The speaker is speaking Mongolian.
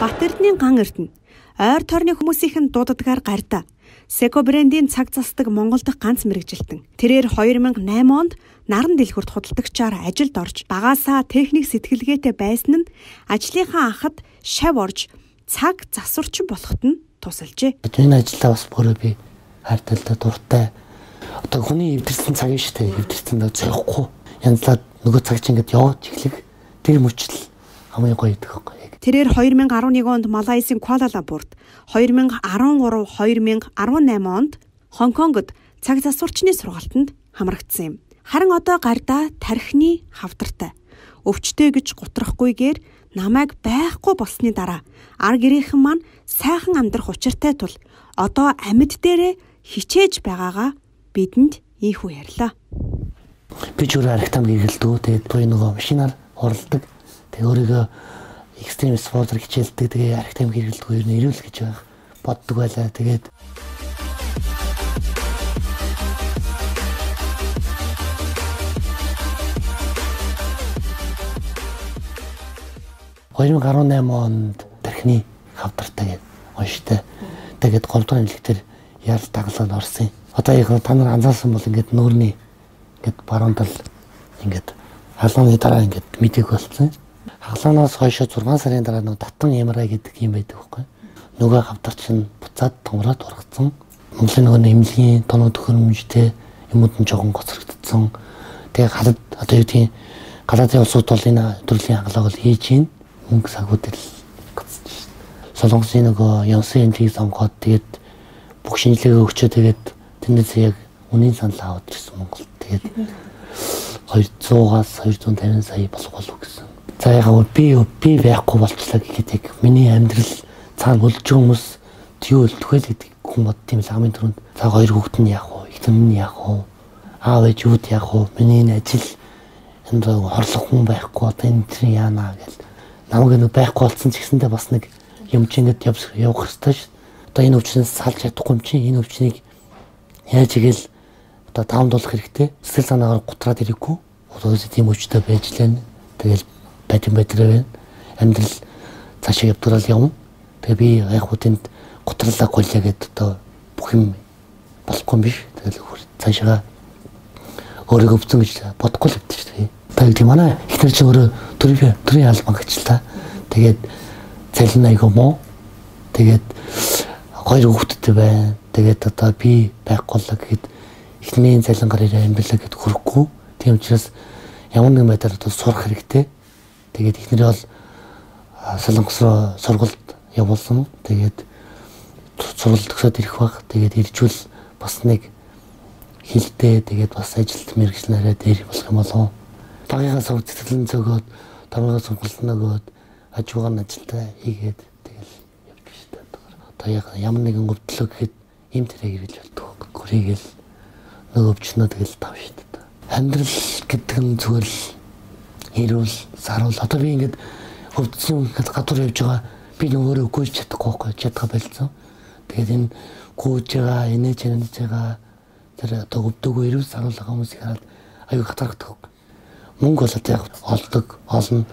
Бат Эрдэнийн ган эрдэнэ. Ойр тойрны хүмүүсийнхэн дууддгаар гардаа. Seco брендийн цаг засдаг Монгол дахь ганц мэргэжилтэн. Тэрээр 2008 онд наран дэлгүүрт худалдагчаар ажилд орж багаасаа техник сэтгэлгээтэй байсан нь ажлынхаа анхад шав орж цаг засварчин болоход нь тусалжээ. Энэ ажилдаа бас өөрөө би хайртай л да, дуртай. Одоо хүний эвдэрсэн цаг нь шүү дээ. Эвдэрсэн дөө зохгүй. Янзлаад нөгөө цаг чинь ингээд явж эхлэх тэр мөчл хамгийн гоё идэх байхгүй. Тэрээр 2011 онд Малайзийн Куала-Лумпурт, 2013-2018 онд Хонконгод цаг засварчны сургалтанд хамрагдсан юм. Харин одоо гардаа тархины хавдартай. Өвчтөй гэж гутрахгүйгээр намайг байхгүй болсны дараа ар гэрийнхэн маань сайхан амьдрах учиртай тул одоо амьд дээрээ хичээж байгаагаа бидэнд ийхүү ярьлаа. Би ч өөрөө архитам гэргэлдүү. Тэгээд буй нөгөө машинаар хуралдаг. Тэгээд өөрийгөө экстрим спортоор хичээлдэг. Тэгээ архитам гэргэлдүү ер нь эрүүл гэж байх боддог байлаа. Тэгээд 2018 онд тархины хавдартай гэдэг унштай. Тэгээд 3 дугаар эмнэлэг дээр ярал дагалгаанд орсон. Одоо яг та нар анзаарсан бол ингээд нүүрний ингээд баруун тал ингээд халааны дараа ингээд мэдээг болсон. Хаглаанаас хойш 6 сарын дараа нөгөө татан MRI гэдэг юм байдаг байхгүй. Нөгөө хавдар чинь буцаад томроод ургацсан. Монголын нөгөө эмнэлгийн тоног төхөөрөмжтэй юмуд нь жоохон гоцрогдсон. Тэгээ халад одоо юу гэдгийг гадаадын улсууд бол энэ төрлийн хагалгааг бол хийж гин. Мөнгө сагууд л гоцсон шин. Солонгосын нөгөө Ёнсын эмнэлгийг сонгоод тэгээд бүх шинжилгээгээ өгчөө тэгээд тэрнээс яг үнийн санал аваад ирсэн Монголд. Тэгээд 200-аас 250 сая болох болов гэсэн. За яг би байхгүй болчлаа гэхэд яг миний амьдрал цаана үлдэж байгаа хүмүүс юу үлдэх вэ гэдэг хүн бод тийм л хамгийн түрүүнд. За хоёр хүүхэд нь яах вэ? Эхнэр нь яах вэ? Аав ээж юуд яах вэ? Миний энэ ажил энд хорлох хүн байхгүй одоо энэ тэр яана гэл. Намайг нэг байхгүй болсон ч гэсэндээ бас нэг юм чи ингээд явах ёстой шүү. Одоо энэ өвчнөөс салж чадахгүй юм чи энэ өвчнийг яаж игээл одоо таамдуулах хэрэгтэй. Сэтгэл санаагаар гутраад ирэхгүй. Одоо тийм өвчтэй байж лэн. Тэгэл байдэн байдраа байна. Амьдрал цаашаа явдгараа л явна. Тэгээ би яг хуу тэнд гутралаа голё гэд одоо бүх юм болохгүй юм биш. Тэгэл цаашаа өөрийгөө өвцөн гэж бодохгүй л өвдөн шүү дээ. Тэгээд тийм манай эхнэр чинь өөрөө төрийн албан гिचл та. Тэгээд цалин айгүй муу. Тэгээд хоёр хүүхэдтэй байна. Тэгээд одоо би байхгүй л гэхэд эхнэрийн цалингаар ирээ амьдралаа гэд хөрөхгүй. Тийм учраас ямар нэгэн байдлаар одоо сурах хэрэгтэй. Тэгээд эхнэрээ бол Солонгос руу сургалт явуулсан. Тэгээд сургалт төгсөөд ирэх баг. Тэгээд иржүүл бас нэг хилдэ тэгээд бас ажилт мэргэжлээрээ дээр болох юм болов. Багийнхаа суг сэтгэлэн цөгөөд, томьёо сургалт нөгөөд хажуугаар нь ажилдаа хийгээд тэгэл явж штэ. Одоо яг ямар нэгэн өвдлөө гэхэд ийм тэрэг хэрэгж болдог. Гүрийгэл нөгөө өвчнөө тэгэл тав штэ. Амьдрал гэдэг нь зүгээр л эрүүл, саруул. Одоо би ингээд өвдсөн ингээд гадуур явж байгаа би нөгөө гүйж чадахгүй байхгүй чадгаа болцсон. Тэгээд энэ гүйж байгаа, инээж инээж байгаа тэр одоо өвдөгөө эрүүл саруул байгаа хүмүүсийг хараад аюу гатаргадаг. Мөнгө болоод яг олдог, олно.